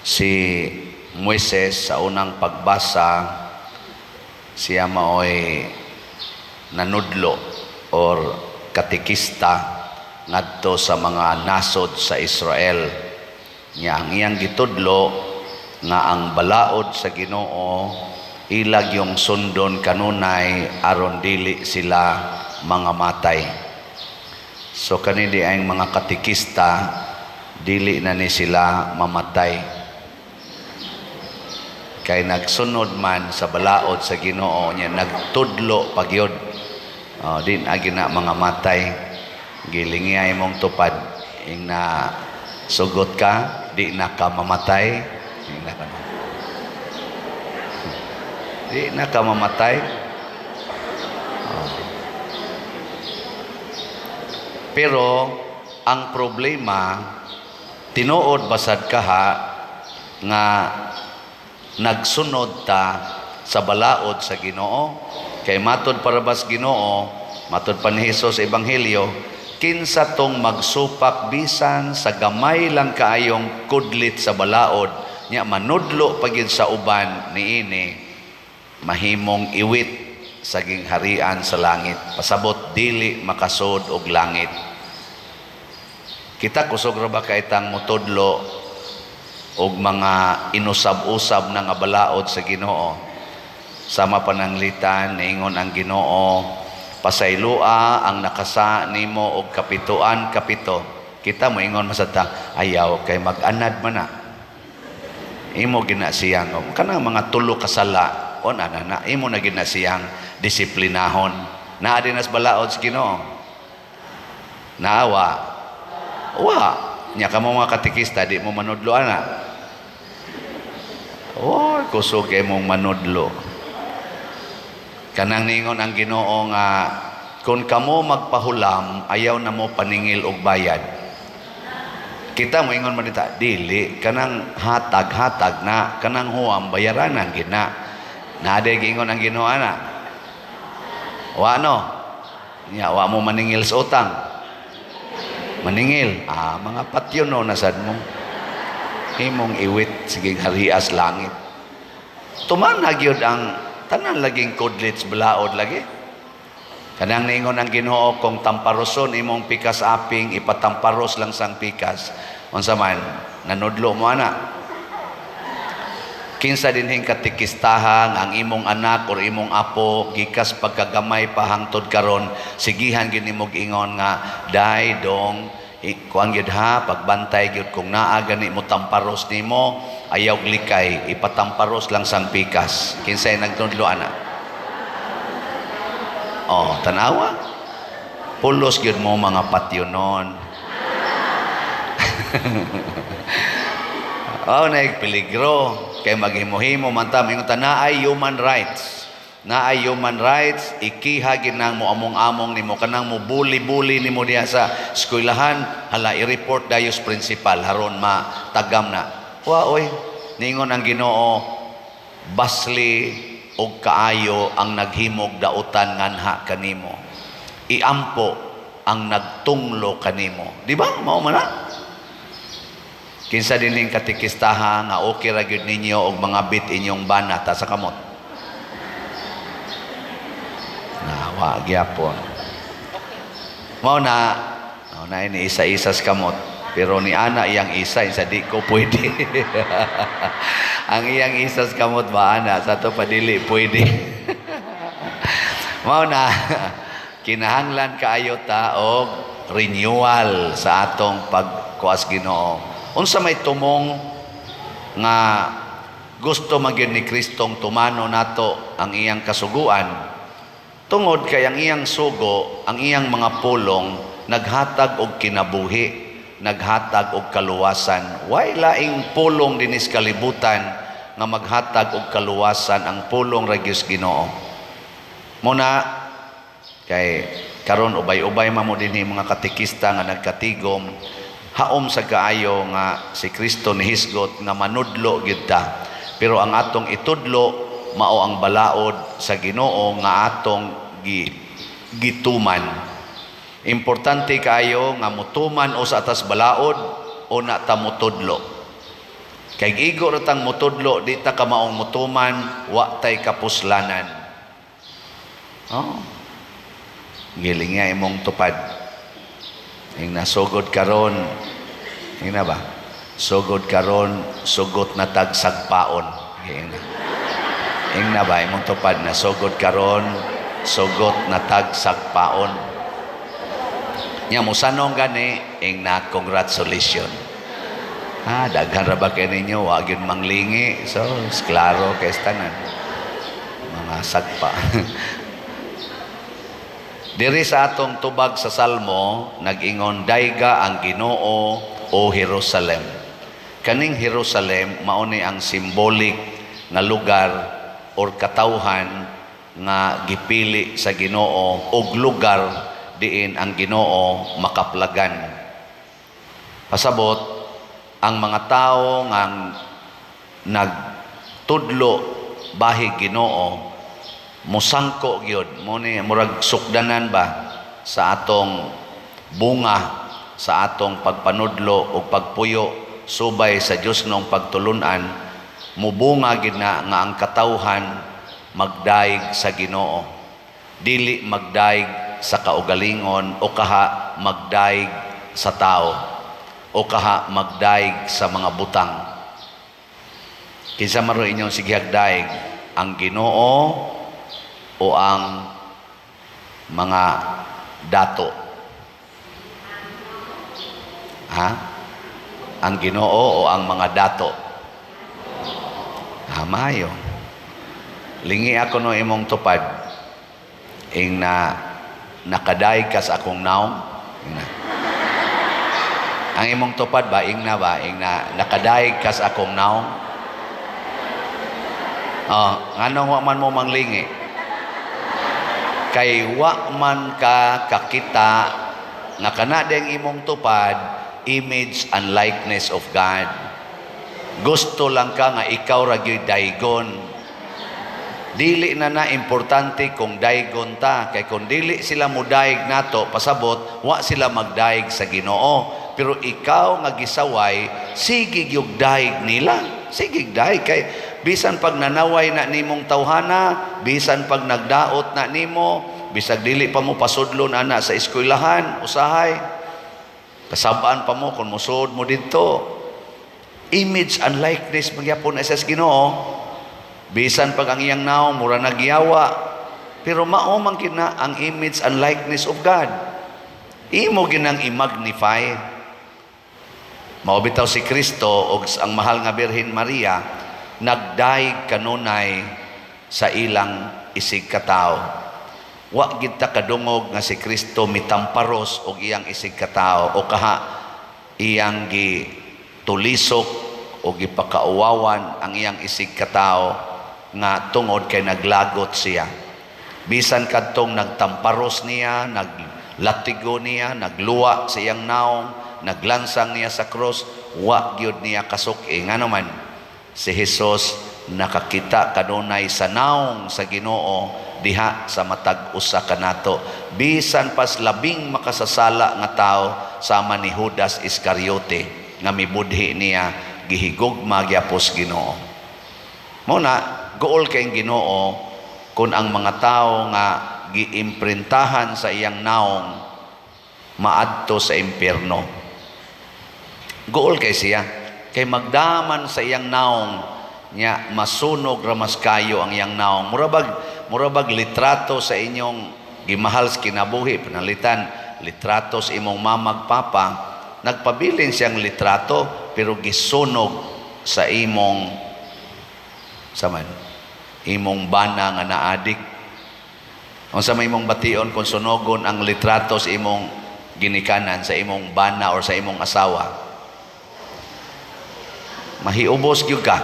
Si Moises, sa unang pagbasa, siya maoy nanudlo or katekista ngadto sa mga nasod sa Israel. Nya ang iyang gitudlo nga ang balaod sa Ginoo ilag yung sundon kanunay aron dili sila mga matay. So kani di ang mga katekista, dili na ni sila mamatay. Kay nagsunod man sa balaod sa Ginoo nya nagtudlo pagyod. Oh, di na gina mga matay. Gilingi mong tupad ing na sugot ka, di na ka mamatay. Di na ka, di na ka mamatay. Oh. Pero ang problema, tinuod basad kaha nga nagsunod ta sa balaod sa Ginoo? Kay matod para bas Ginoo, matod pa ni Hesus sa Ebanghelyo, kinsa tong magsupak bisan sa gamay lang kaayong kudlit sa balaod nya manudlo pagid sa uban niini, mahimong iwit sa gingharian sa langit. Pasabot, dili makasud og langit. Kita, kusog ra ba kay tang motudlo og mga inusab-usab na nga balaod sa Ginoo? Sama pananglitan niingon ang Ginoo, "Pasayloa ang nakasa nimo og kapituan kapito." Kita moingon man ta, "Ayaw kay mag-anad man na." Imo gina siyang kanang mga tulo ka sala on ana na imo na gina siyang disiplinahon. Naa din nas balaod sa Ginoo? Naawa wa nya kamo mga katekista, di mo manudlo ana? Oh, kusog kay mong manudlo. Kanang ningon ang Ginoo nga kung kamo magpahulam, ayaw na mo paningil og bayad. Kita moingon man dita, dili kanang hatag, hatag na, kanang huwam, bayaranan gina. Naa giingon ang Ginoo ana? Wa no? Nya wa mo maningil sa utang? Maningil. Ah, mga patyon no nasad mo. Himong iwit sige harias langit. Tuman na gyud ang tanan laging kudlits balaod lagi. Kanang ningon ang Ginoo, kung tamparoson imong pikas aping, ipatamparos lang sang pikas. Unsa man, nanudlo mo ana? Kinsa dinhing katekistahan ang imong anak or imong apo gikas pagkagamay pa hangtod karon sigihan gyud nimo ingon nga, "Day dong, kuan gyud ha, pagbantay gyud, kung naa gani mo tamparos nimo, ayaw likay, ipatamparos lang sang pikas"? Kinsay nagtudlo ana? Oh, tanawa, pulos gyud mo mga patyonon. Oh, naig peligro kay maghimo-himo man ta, mingon ta naay human rights. Naay human rights, ikiha ginang mo among-among nimo, kanang mo buli-buli nimo diha sa eskwelahan, hala, i-report dayos principal haron matagam na. Wa oy, ningon ang Ginoo, basli og kaayo ang naghimog dautan nganha kanimo. Iampo ang nagtunglo kanimo. Di ba? Mao man na. Kinsa dinhing katekistaha nga okay ra gyud ninyo og mga bit inyong bana ta sa kamot? Na wa gyapon. Mao na, mao na ini isa-isa sa kamot. Pero ni ana iyang isa, isa di ko pwede. Ang iyang isa sa kamot ba ana, sa to pa dili pwede. Mao na kinahanglan kaayo ta og renewal sa atong pagkuas Ginoo. Unsa may tumong nga gusto man gyud ni Kristong tumano nato ang iyang kasuguan? Tungod kay ang iyang sugo, ang iyang mga pulong naghatag og kinabuhi, naghatag og kaluwasan. Way laing pulong dinis kalibutan nga maghatag og kaluwasan, ang pulong ra gyud Ginoo. Muna kay karon ubay-ubay man mo dinhi mga katekista nga nagkatigom, haom sa kaayo nga si Kristo nihisgot nga manudlo gyud ta. Pero ang atong itudlo mao ang balaod sa Ginoo nga atong gituman. Importante kaayo nga mutuman o sa atas balaod o na ta mutudlo. Kay igo ra tang motudlo, di ta kamaong motuman, wa tay kapuslanan. Oh. Giling nga imong tupad. Ing nasugod karon, ing na ba? Sugod karon, sugot na tag sagpaon. Ing na. Ing na ba imong tupad na sugod karon, sugot na tag sagpaon. Nya mosanong gani ing na congratulations. Ah, daghan ra ba kay ninyo, wa gyud manglingi. So, klaro kay tanan. Mga sagpa. Diri sa atong tubag sa Salmo, nag-ingon, "Dayga ang Ginoo, o Jerusalem." Kaning Jerusalem mao ni ang symbolic nga lugar or katawhan nga gipili sa Ginoo og lugar diin ang Ginoo makaplagan. Pasabot, ang mga tao nga nagtudlo bahig Ginoo musangko gyud mo ni, murag sukdanan ba sa atong bunga sa atong pagpanudlo ug pagpuyo subay sa Dios nong pagtulunan, mubunga gid na nga ang katawhan magdaig sa Ginoo, dili magdaig sa kaugalingon o kaha magdaig sa tao o kaha magdaig sa mga butang. Kinsa man ro inyong sigihag daig, ang Ginoo o ang mga dato? Ha? Ang Ginoo o ang mga dato? Ha, maayo. Lingi ako no imong tupad. Ing na nakadaig ka sa akong naong. Ing na. Ang imong tupad ba, ing na ba, ing na nakadaig ka sa akong naong? Oh, nganong wa man mo manglingi? Kay wa man ka kakita nga kana ding imong tupad, image and likeness of God. Gusto lang ka nga ikaw ra gyud daygon. Dili na na importante kung daygon ta, kay kung dili sila mudaig nato, pasabot wa sila magdaig sa Ginoo. Pero ikaw nga gisaway, sige gyud daig nila. Sige daig kay bisan pag nanaway na nimong tawhana, bisan pag nagdaot na nimo, bisag dili pa mo pasudlon ana sa eskwelahan, usahay kasabaan pa mo kung musod mo didto. Image and likeness magyapon na sa Ginoo. Bisan pag ang iyang naong mura nagyawa, pero mao man kina ang image and likeness of God. Imo ginang i-magnify. Mao bitaw si Kristo og ang mahal nga Birhen Maria nagdaig kanunay sa ilang isig katawo. Wa gid ta kadungog nga si Kristo mitamparos og iyang isig katawo o kaha iyang gi tulisok o gipakauwawan ang iyang isig katawo nga tungod kay naglagot siya. Bisan kadtong nagtamparos niya, naglatigo niya, nagluwa sa iyang naong, naglansang niya sa cross, wa gyud niya kasuk-i. Ngano man si Jesus nakakita kanunay sa naong sa Ginoo diha sa matag usa kanato. Bisan pas labing makasasala nga tao sama ni Judas Iscariote nga mibudhi niya, gihigugma gyapos Ginoo. Mao na guol kay Ginoo kung ang mga tao nga giimprintahan sa iyang naong maadto sa impyerno. Guol kay siya kay magdaman sa iyang naong nya masunog ra mas kayo ang iyang naong. Murabag litrato sa inyong gimahal sa kinabuhi, panalitan litrato sa imong mamag papa, nagpabilin siyang litrato pero gisunog sa imong saman imong bana nga naadik. Unsa may imong bation kung sunogon ang litrato sa imong ginikanan, sa imong bana or sa imong asawa? Mahiubos gyud ka.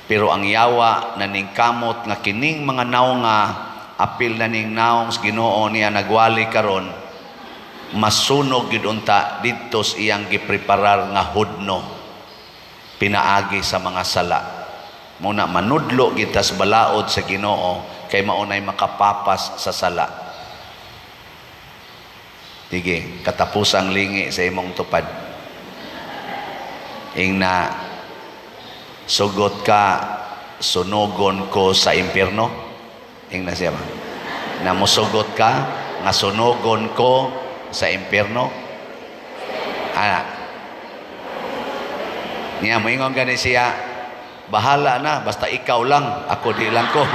Pero ang yawa naningkamot nga kining mga naong nga apil na ning naong sa Ginoo niya nagwali karon masunog gyud unta didto sa iyang gipreparar nga hudno pinaagi sa mga sala. Muna manudlo kita sa balaod sa Ginoo kay maunay makapapas sa sala. Sige, katapusang lingi sa imong tupad. Ingna, "Sugot ka, sunugon ko sa impierno." Ingna siya ba? Na musugot ka, nga sunugon ko sa impierno. Ana. Niya, moingon gani siya, "Bahala na, basta ikaw lang, ako di lang ko."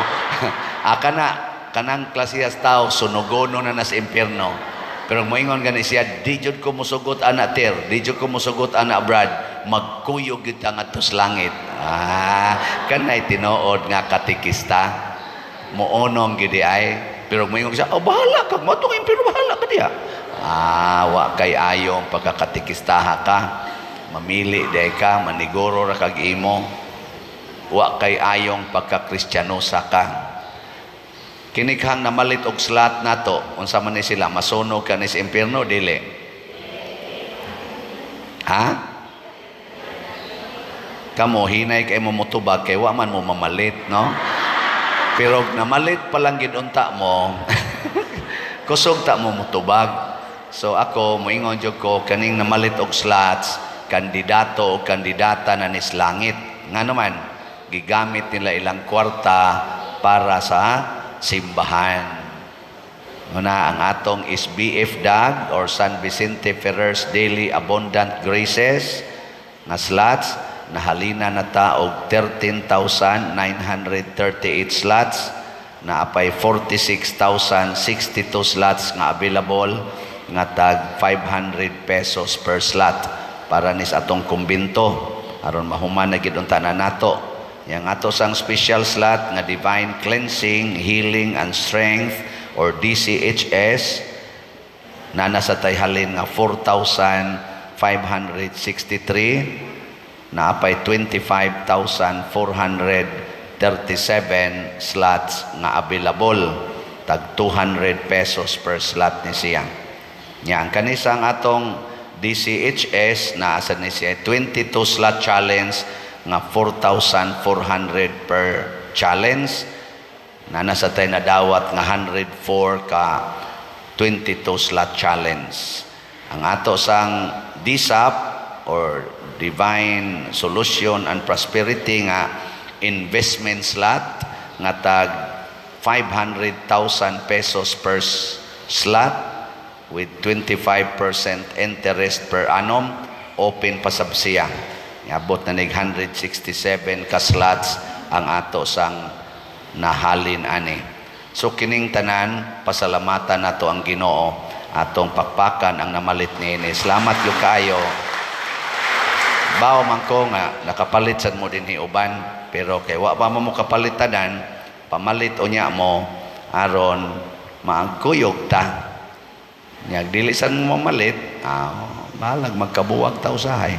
Aka na, kanang klasehas tao, sunugono na na sa impierno. Pero moingon gani siya, "Di jud ko musugot ana, Ter, di jud ko musugot ana, Brad, magkuyog gyud ta ngadto sa langit." Ah, kanay tinuod nga katikista. Muonong gid ay. Pero moingon siya, "Oh, bahala ka, moadtong impierno, bahala ka diya." Ah, wa kay ayong pagkakatikistaha ka. Mamili day ka, maniguro ra kag imo. Wa kay ayong pagkakristyanosa ka. Kinikhang namalit og slot nato, unsa man ni sila, masunog ka ni sa impierno, dili? Ha? Kamo, hinay kay mo mutubag kay wa man mo mamalit, no? Pero namalit pa lang gid unta mo, kusog ta mo mutubag. So ako, moingon jud ko, kaning namalit og slots, kandidato o kandidata na nis langit. Nga naman, gigamit nila ilang kwarta para sa simbahan. Muna ang atong SBF DAG or San Vicente Ferrer's Daily Abundant Graces nga slots, nahalina na ta og 13,938 slots, naapay 46,062 slots nga available nga tag 500 pesos per slot para nis atong kumbinto aron mahuman na gid unta na nato. Yang ato sang special slot nga Divine Cleansing, Healing and Strength or DCHS na nasa tay halin nga 4,563, naapay 25,437 slots nga available, tag 200 pesos per slot ni siya. Nya ang kanisang atong DCHS na asa ni siya 22 slot challenge nga 4,400 per challenge na nasa tay nadawat nga 104 ka 22 slot challenge. Ang ato sang DSAP or Divine Solution and Prosperity nga investment slot nga tag 500,000 pesos per slot with 25% interest per annum, open pa sab siya. Niabot na nig 167 ka slots ang ato sang nahalin ani. So kining tanan, pasalamatan nato ang Ginoo, atong pakpakan ang namalit niini. Salamat gyud kaayo. Bawo man ko nga nakapalit sad mo dinhi uban, pero kay wa pa mo kapalit tanan, pamalit unya mo aron maagkuyog ta. Nya dili sad mo mamalit, ah, bahalag magkabuwag ta usahay.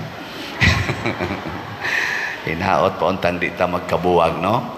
Hinaot pa untang di ta magkabuwag, no?